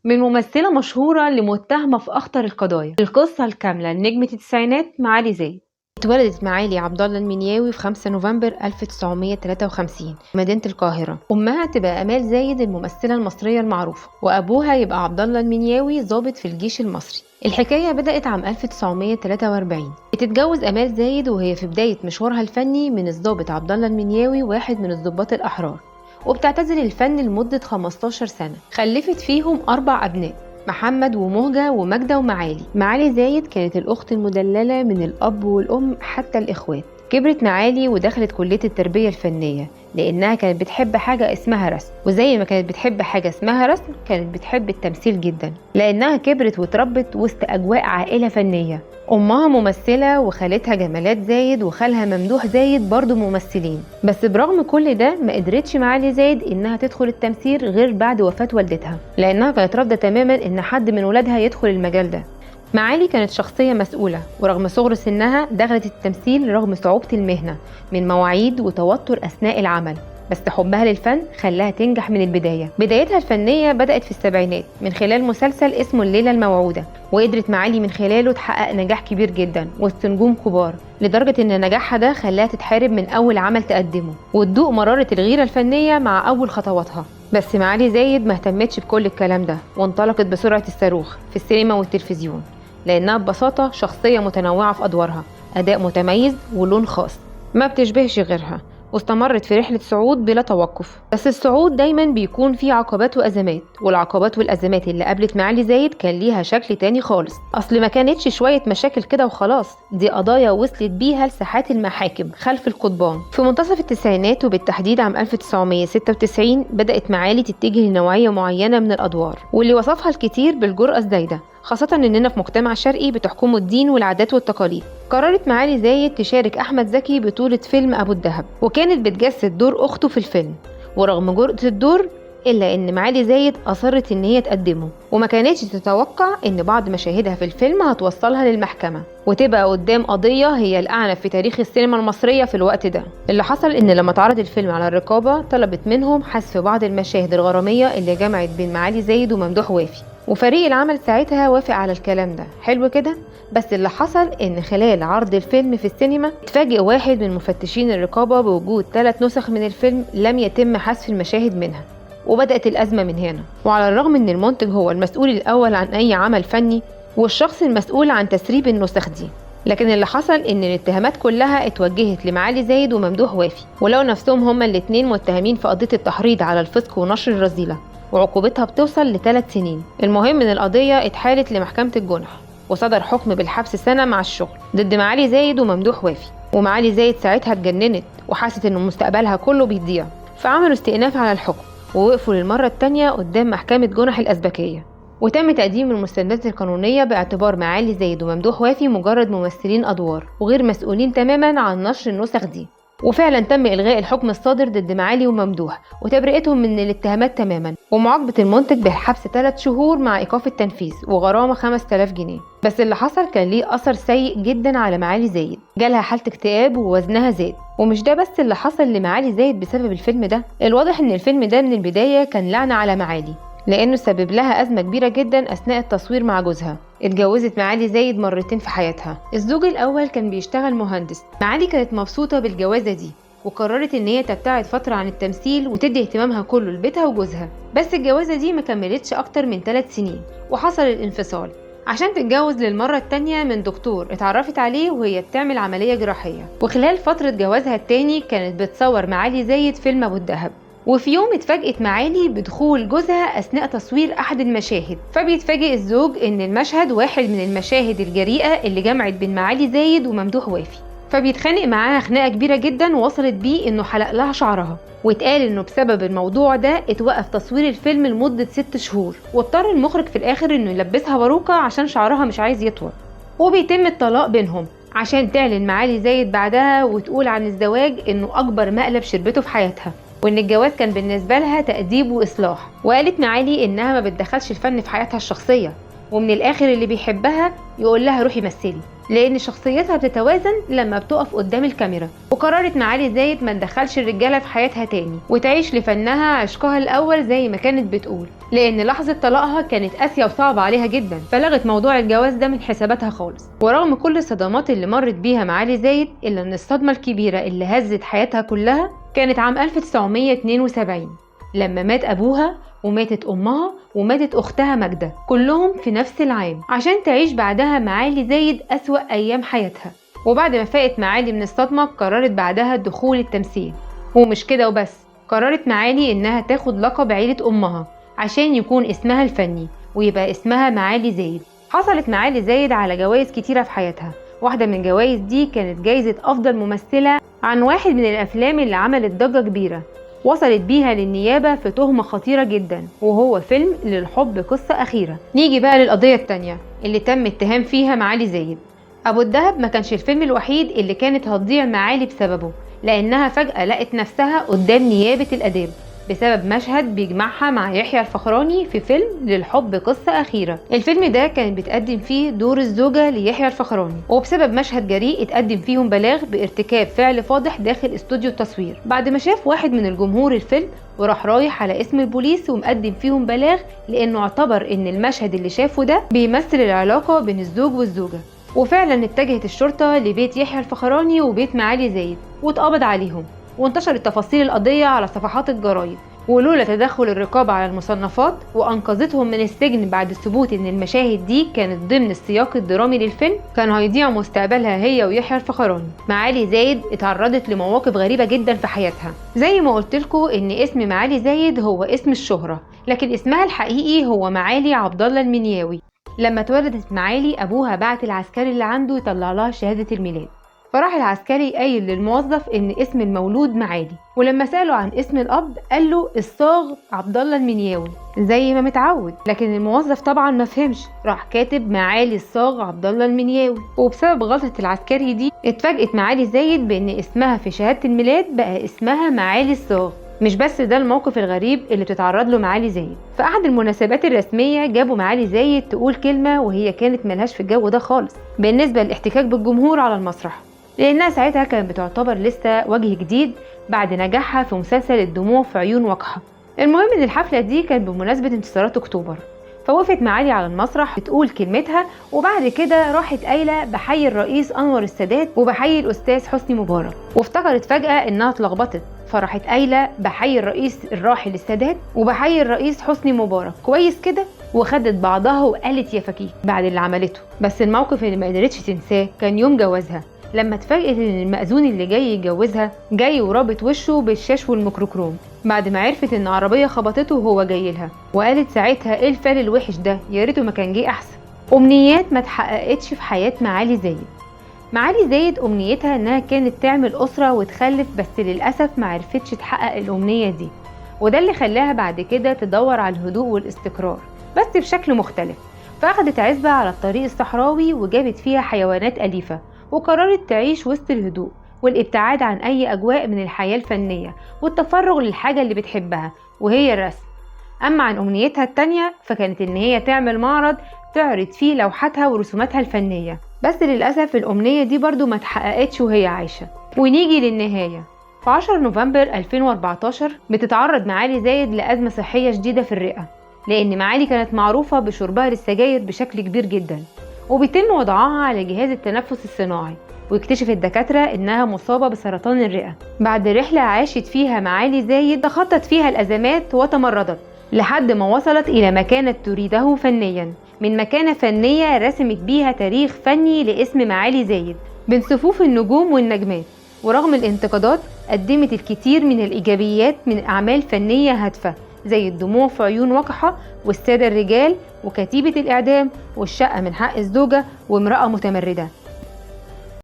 من ممثلة مشهورة لمتهمة في أخطر القضايا. القصة الكاملة لنجمة التسعينات معالي زايد. اتولدت معالي عبد الله المنياوي في 5 نوفمبر 1953 في مدينة القاهرة. أمها تبقى آمال زايد الممثلة المصرية المعروفة، وأبوها يبقى عبد الله المنياوي ضابط في الجيش المصري. الحكاية بدأت عام 1943. بتتجوز آمال زايد وهي في بداية مشوارها الفني من الضابط عبد الله المنياوي، واحد من الضباط الأحرار، وبتعتزل الفن لمدة 15 سنة. خلفت فيهم 4 أبناء، محمد ومهجة وماجدة ومعالي. معالي زايد كانت الأخت المدللة من الأب والأم حتى الإخوات. كبرت معالي ودخلت كلية التربية الفنية لأنها كانت بتحب حاجة اسمها رسم، وزي ما كانت بتحب حاجة اسمها رسم كانت بتحب التمثيل جدا، لأنها كبرت وتربت وسط أجواء عائلة فنية. أمها ممثلة وخالتها جمالات زايد وخالها ممدوح زايد برضو ممثلين. بس برغم كل ده ما قدرتش معالي زايد إنها تدخل التمثيل غير بعد وفاة والدتها، لأنها كانت رافضة تماما إن حد من ولادها يدخل المجال ده. معالي كانت شخصية مسؤولة، ورغم صغر سنها دخلت التمثيل رغم صعوبة المهنة من مواعيد وتوتر أثناء العمل، بس حبها للفن خلاها تنجح من البداية. بدايتها الفنية بدأت في السبعينات من خلال مسلسل اسمه الليلة الموعودة، وقدرت معالي من خلاله تحقق نجاح كبير جدا وسط نجوم كبار، لدرجة إن نجاحها ده خلاها تتحارب من أول عمل تقدمه وتدوق مرارة الغيرة الفنية مع أول خطواتها. بس معالي زايد ما اهتمتش بكل الكلام ده وانطلقت بسرعة الصاروخ في السينما والتلفزيون، لأنها ببساطة شخصية متنوعة في أدوارها، أداء متميز ولون خاص ما بتشبهش غيرها، واستمرت في رحلة صعود بلا توقف. بس الصعود دايما بيكون فيه عقبات وأزمات، والعقبات والأزمات اللي قابلت معالي زايد كان ليها شكل تاني خالص. أصل ما كانتش شوية مشاكل كده وخلاص، دي قضايا وصلت بيها لساحات المحاكم خلف القضبان. في منتصف التسعينات وبالتحديد عام 1996 بدأت معالي تتجه لنوعية معينة من الأدوار، واللي وصفها الكثير بالجرأة الزايدة، خاصة إننا في مجتمع شرقي بتحكمه الدين والعادات والتقاليد. قررت معالي زايد تشارك أحمد زكي بطولة فيلم أبو الدهب، وكانت بتجسد دور أخته في الفيلم، ورغم جرأة الدور إلا إن معالي زايد أصرت إن هي تقدمه، وما كانتش تتوقع إن بعض مشاهدها في الفيلم هتوصلها للمحكمة وتبقى قدام قضية هي الأعنف في تاريخ السينما المصرية في الوقت ده. اللي حصل إن لما اتعرض الفيلم على الرقابة طلبت منهم حذف بعض المشاهد الغرامية اللي جمعت بين معالي زايد وممدوح وافي، وفريق العمل ساعتها وافق على الكلام ده. حلو كده. بس اللي حصل ان خلال عرض الفيلم في السينما اتفاجئ واحد من مفتشين الرقابة بوجود 3 نسخ من الفيلم لم يتم حذف المشاهد منها، وبدأت الأزمة من هنا. وعلى الرغم ان المنتج هو المسؤول الأول عن أي عمل فني والشخص المسؤول عن تسريب النسخ دي، لكن اللي حصل ان الاتهامات كلها اتوجهت لمعالي زايد وممدوح وافي، ولو نفسهم هما الاتنين متهمين في قضية التحريض على الفسق ونشر الرذيلة، وعقوبتها بتوصل ل3 سنين. المهم ان القضية اتحالت لمحكمة الجنح، وصدر حكم بالحبس سنة مع الشغل ضد معالي زايد وممدوح وافي. ومعالي زايد ساعتها اتجننت وحست ان مستقبلها كله بيضيع، فعملوا استئناف على الحكم ووقفوا للمرة التانية قدام محكمة جنح الأزبكية، وتم تقديم المستندات القانونية باعتبار معالي زايد وممدوح وافي مجرد ممثلين أدوار وغير مسؤولين تماما عن نشر النسخ دي. وفعلا تم إلغاء الحكم الصادر ضد معالي وممدوح وتبرئتهم من الاتهامات تماما، ومعاقبة المنتج بالحبس 3 شهور مع إيقاف التنفيذ وغرامة 5000 جنيه. بس اللي حصل كان ليه أثر سيء جدا على معالي زايد، جالها حالة اكتئاب ووزنها زاد. ومش ده بس اللي حصل لمعالي زايد بسبب الفيلم ده، الواضح إن الفيلم ده من البداية كان لعنة على معالي، لأنه سبب لها أزمة كبيرة جدا أثناء التصوير مع جوزها. اتجوزت معالي زايد مرتين في حياتها. الزوج الأول كان بيشتغل مهندس. معالي كانت مبسوطة بالجوازة دي وقررت إن هي تبتعد فترة عن التمثيل وتدي اهتمامها كله لبيتها وجوزها. بس الجوازة دي ما كملتش أكتر من 3 سنين وحصل الانفصال، عشان تتجوز للمرة التانية من دكتور اتعرفت عليه وهي بتعمل عملية جراحية. وخلال فترة جوازها التاني كانت بتصور معالي زايد فيلم أبو الدهب، وفي يوم اتفاجئت معالي بدخول جوزها أثناء تصوير أحد المشاهد، فبيتفاجئ الزوج إن المشهد واحد من المشاهد الجريئة اللي جمعت بين معالي زايد وممدوح وافي، فبيتخانق معاها خناقة كبيرة جدا وصلت بيه إنه حلق لها شعرها. واتقال إنه بسبب الموضوع ده اتوقف تصوير الفيلم لمدة 6 شهور، واضطر المخرج في الآخر إنه يلبسها باروكة عشان شعرها مش عايز يطول. وبيتم الطلاق بينهم عشان تعلن معالي زايد بعدها وتقول عن الزواج إنه أكبر مقلب شربته في حياتها، وإن الجواز كان بالنسبة لها تأديب وإصلاح. وقالت معالي إنها ما بتدخلش الفن في حياتها الشخصية، ومن الآخر اللي بيحبها يقول لها روحي مثلي، لأن شخصيتها بتتوازن لما بتقف قدام الكاميرا. وقررت معالي زايد ما تدخلش الرجالة في حياتها تاني وتعيش لفنها عشقها الأول زي ما كانت بتقول. لأن لحظة طلاقها كانت قاسية وصعبة عليها جدا، فلغت موضوع الجواز ده من حساباتها خالص. ورغم كل الصدمات اللي مرت بيها معالي زايد، إلا أن الصدمة الكبيرة اللي هزت حياتها كلها كانت عام 1972 لما مات أبوها وماتت أمها وماتت أختها ماجدة، كلهم في نفس العام، عشان تعيش بعدها معالي زايد أسوأ أيام حياتها. وبعد ما فاقت معالي من الصدمة قررت بعدها دخول التمثيل، ومش كده وبس، قررت معالي إنها تاخد لقب عيلة أمها عشان يكون اسمها الفني ويبقى اسمها معالي زايد. حصلت معالي زايد على جوائز كتيرة في حياتها، واحدة من الجوائز دي كانت جايزة أفضل ممثلة عن واحد من الأفلام اللي عملت ضجة كبيرة وصلت بيها للنيابة في تهمة خطيرة جدا، وهو فيلم للحب قصة أخيرة. نيجي بقى للقضية التانية اللي تم اتهام فيها معالي زايد. أبو الدهب ما كانش الفيلم الوحيد اللي كانت هتضيع معالي بسببه، لأنها فجأة لقت نفسها قدام نيابة الآداب بسبب مشهد بيجمعها مع يحيى الفخراني في فيلم للحب قصة أخيرة. الفيلم ده كان بتقدم فيه دور الزوجة ليحيى الفخراني، وبسبب مشهد جريء اتقدم فيهم بلاغ بارتكاب فعل فاضح داخل استوديو التصوير، بعد ما شاف واحد من الجمهور الفيلم وراح رايح على اسم البوليس ومقدم فيهم بلاغ، لأنه اعتبر إن المشهد اللي شافه ده بيمثل العلاقة بين الزوج والزوجة. وفعلا اتجهت الشرطة لبيت يحيى الفخراني وبيت معالي زايد واتقبض عليهم، وانتشرت تفاصيل القضية على صفحات الجرايد، ولولا تدخل الرقابة على المصنفات وأنقذتهم من السجن بعد ثبوت إن المشاهد دي كانت ضمن السياق الدرامي للفيلم كان هيضيع مستقبلها هي ويحيى الفخراني. معالي زايد اتعرضت لمواقف غريبة جدا في حياتها، زي ما قلتلكوا إن اسم معالي زايد هو اسم الشهرة، لكن اسمها الحقيقي هو معالي عبد الله المنياوي. لما اتولدت معالي أبوها بعت العسكري اللي عنده يطلع لها شهادة الميلاد، فراح العسكري قايل للموظف ان اسم المولود معالي، ولما سأله عن اسم الاب قال له الصاغ عبد الله المنياوي زي ما متعود، لكن الموظف طبعا ما فهمش، راح كاتب معالي الصاغ عبد الله المنياوي. وبسبب غلطة العسكري دي اتفاجئت معالي زايد بان اسمها في شهادة الميلاد بقى اسمها معالي الصاغ. مش بس ده الموقف الغريب اللي بتتعرض له معالي زايد، في احد المناسبات الرسمية جابوا معالي زايد تقول كلمة وهي كانت ملهاش في الجو ده خالص بالنسبة للاحتكاك بالجمهور على المسرح، لأنها ساعتها كانت بتعتبر لسه وجه جديد بعد نجاحها في مسلسل الدموع في عيون وقحة. المهم ان الحفلة دي كانت بمناسبة انتصارات اكتوبر، فوقفت معالي على المسرح بتقول كلمتها، وبعد كده راحت قايله بحي الرئيس انور السادات وبحي الاستاذ حسني مبارك، وافتكرت فجأة انها اتلخبطت فراحت قايله بحي الرئيس الراحل السادات وبحي الرئيس حسني مبارك كويس كده، وخدت بعضها وقالت يا فكيك بعد اللي عملته. بس الموقف اللي ما قدرتش تنساه كان يوم جوازها، لما اتفاجئت ان المأذون اللي جاي يتجوزها جاي ورابط وشه بالشاش والميكروكروم بعد ما عرفت ان عربية خبطته وهو جاي لها، وقالت ساعتها ايه الفال الوحش ده، يا ريته ما كان جه احسن. امنيات ما اتحققتش في حياة معالي زايد. معالي زايد امنيتها انها كانت تعمل اسره وتخلف، بس للاسف ما عرفتش تحقق الامنية دي، وده اللي خلاها بعد كده تدور على الهدوء والاستقرار بس بشكل مختلف. فاخدت عزبه على الطريق الصحراوي وجابت فيها حيوانات اليفه، وقررت تعيش وسط الهدوء والابتعاد عن أي أجواء من الحياة الفنية والتفرغ للحاجة اللي بتحبها وهي الرسم. أما عن أمنيتها التانية فكانت إن هي تعمل معرض تعرض فيه لوحاتها ورسوماتها الفنية، بس للأسف الأمنية دي برضو ما اتحققتش وهي عايشة. ونيجي للنهاية. في 10 نوفمبر 2014 بتتعرض معالي زايد لأزمة صحية شديدة في الرئة، لأن معالي كانت معروفة بشربها للسجاير بشكل كبير جدا، وبيتم وضعها على جهاز التنفس الصناعي، ويكتشف الدكاترة إنها مصابة بسرطان الرئة. بعد رحلة عاشت فيها معالي زايد تخطت فيها الأزمات وتمردت لحد ما وصلت إلى ما كانت تريده فنيا، من مكانة فنية رسمت بيها تاريخ فني لاسم معالي زايد بين صفوف النجوم والنجمات. ورغم الانتقادات قدمت الكثير من الإيجابيات من أعمال فنية هادفة زي الدموع في عيون وقحة والسادة الرجال وكتيبة الإعدام والشقة من حق الزوجة وامرأة متمردة.